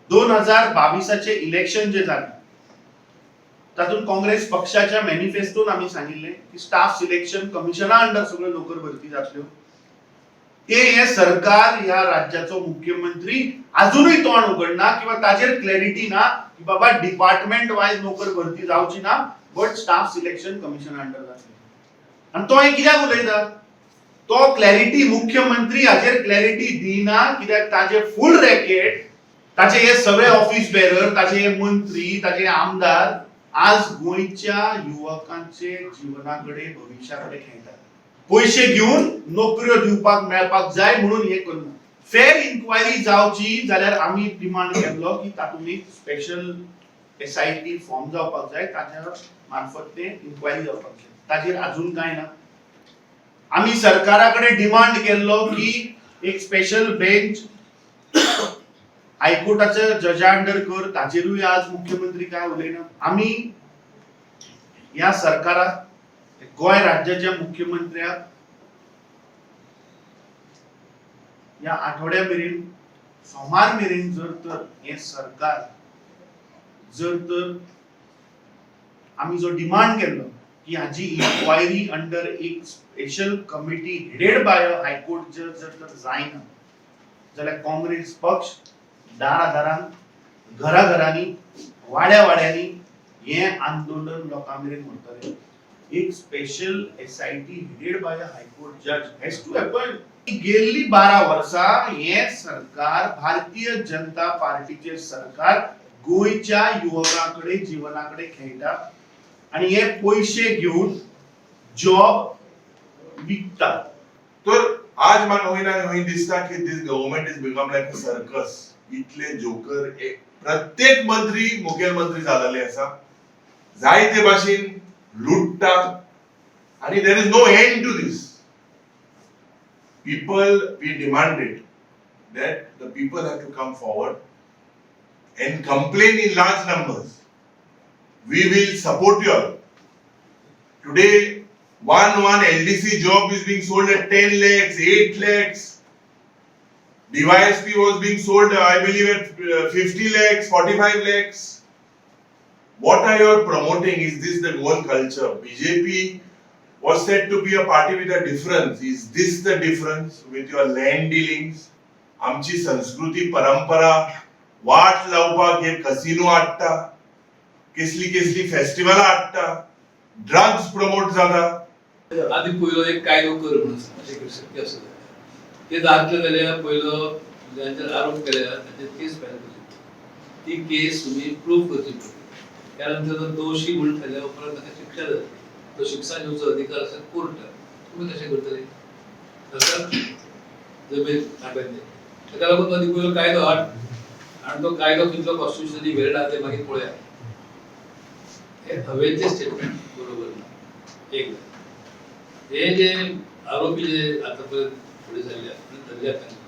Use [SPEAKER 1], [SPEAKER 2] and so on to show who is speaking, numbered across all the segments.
[SPEAKER 1] 2022आचे election जे जालें, तातूंत काँग्रेस पक्षाच्या मॅनिफेस्टोन आमी सांगिल्लें की स्टाफ सिलेक्शन कमिशना अंडर सगळ्यो नोकर भरती जातल्यो. ते हे सरकार, ह्या राज्याचो मुख्यमंत्री अजुनूय तोंड उगडना किंवा ताजेर क्लॅरिटी ना की बाबा डिपार्टमेंट वायज नोकर भरती जावची ना, but staff selection commission under जातली. आनी तो हें कित्याक उलयता? तो क्लॅरिटी, मुख्यमंत्री हाचेर क्लॅरिटी दिना कित्याक ताजे फूल रॅकेट, ताचे हे सगळे ऑफिस बेरर, ताचे हे मंत्री, ताचे हे आमदार आज गोंयच्या युवकांचे जिवना कडेन, भविश्या कडेन खेळटात. पयशे घेवन नोकऱ्यो दिवपाक मेळपाक जाय म्हणून हे करना. फेर इन्क्वायरी जावची जाल्यार आमी डिमांड केल्लो की तातूंत एक स्पेशल एसआयटी फॉर्म जावपाक जाय, ताच्या मार्फत ते इन्क्वायरी जावपाक जाय. ताजेर अजून कांय ना. आमी सरकारा कडेन डिमांड केल्लो की एक स्पेशल बेंच हायकोर्टाच्या जजा अंडर कर, ताजेरूय आज मुख्यमंत्री काय उलयना. आमी ह्या सरकाराक, गोंय राज्याच्या मुख्यमंत्र्याक ह्या आठवड्या मेरेन, सोमार मेरेन जर तर हें सरकार जर तर आमी जो डिमांड केल्लो की हाजी इन्क्वायरी अंडर एक special committee headed by a high court जज जर तर जायना जाल्यार काँग्रेस पक्ष दारा दारान, घरा घरांनी, वाड्या वाड्यांनी हें आंदोलन लोकां मेरेन व्हरतले. एक special SIT headed by a high court judge has to happen. गेल्ली 12 वर्सां हें सरकार, भारतीय जनता पार्टीचे सरकार गोंयच्या युवकां कडेन, जिवना कडेन खेळटा आनी हे पयशे घेवन जॉब विकता.
[SPEAKER 2] तर आज म्हाका खंय ना खंय दिसता की this government is become like a circus. इतले जोकर, प्रत्येक मंत्री मुखेलमंत्री जालेले आसा, जायते भाशेन लुट्टा आनी there is no end to this. People, we demanded that the people have to come forward and complain in large numbers. We will support you all. Today, one one LDC job is being sold at 10 lakhs, 8 lakhs. DYSP was being sold, I believe, at 50 lakhs, 45 lakhs. What are you promoting? Is this the Goan culture? BJP was said to be a party with a difference. Is this the difference with your land dealings? आमची संस्कृती, परंपरा वाट लावपाक हे casino हाडटा, केसली केसली फेस्टिवलां हाडटा, drugs promote जाता.
[SPEAKER 3] आदी पयलो एक कायदो कर म्हणून अशें शक्य आसा. ते जातले जाल्यार पयलो जांचेर आरोप केल्या तांचेर केस फायल करची, ती केस तुमी प्रूव करची पडटली. त्या नंतर तो दोशी म्हणून थारल्या उपरांत ताका शिक्षा जातली. तो शिक्षा दिवचो अधिकार आसा कोर्टाक. तुमी कशें करतले? सरकार जमीन ताब्यात दी. ताका लागून आदी पयलो कायदो हाड आनी तो कायदो कितलो कॉन्स्टिट्युशनली व्हॅलिड आहा ते मागीर पळोवया. हे हवेचे स्टेटमेंट बरोबर ना. एक, हे जे आरोपी जे आतापर्यंत फुडें सरल्या, धरल्या, तांकां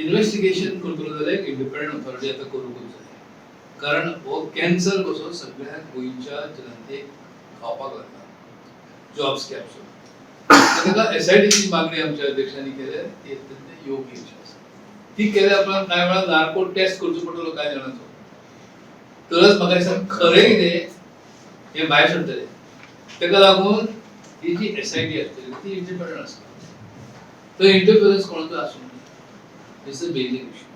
[SPEAKER 3] इन्व्हेस्टिगेशन करतलो जाल्यार एक इंडिपेंडंट ऑथॉरिटी आतां करूंकूच जाय, कारण हो कॅन्सर कसो सगळ्या गोंयच्या जनतेक खावपाक लागला, जॉब स्कॅम्स. ताका एसआयटीची मागणी आमच्या अध्यक्षांनी केल्या, ती अत्यंत योग्य अशी आसा. ती केल्या उपरांत कांय वेळार नार्को टेस्ट करचो पडटलो कांय जाणांचो, तरच म्हाका दिसता खरें कितें हें भायर सरतलें. ताका लागून ही जी एसआयटी आसतली ती इंडिपेंडंट आसता, तो इंटरफिरन्स कोणाचो आसूंक जाय. This a basic issue.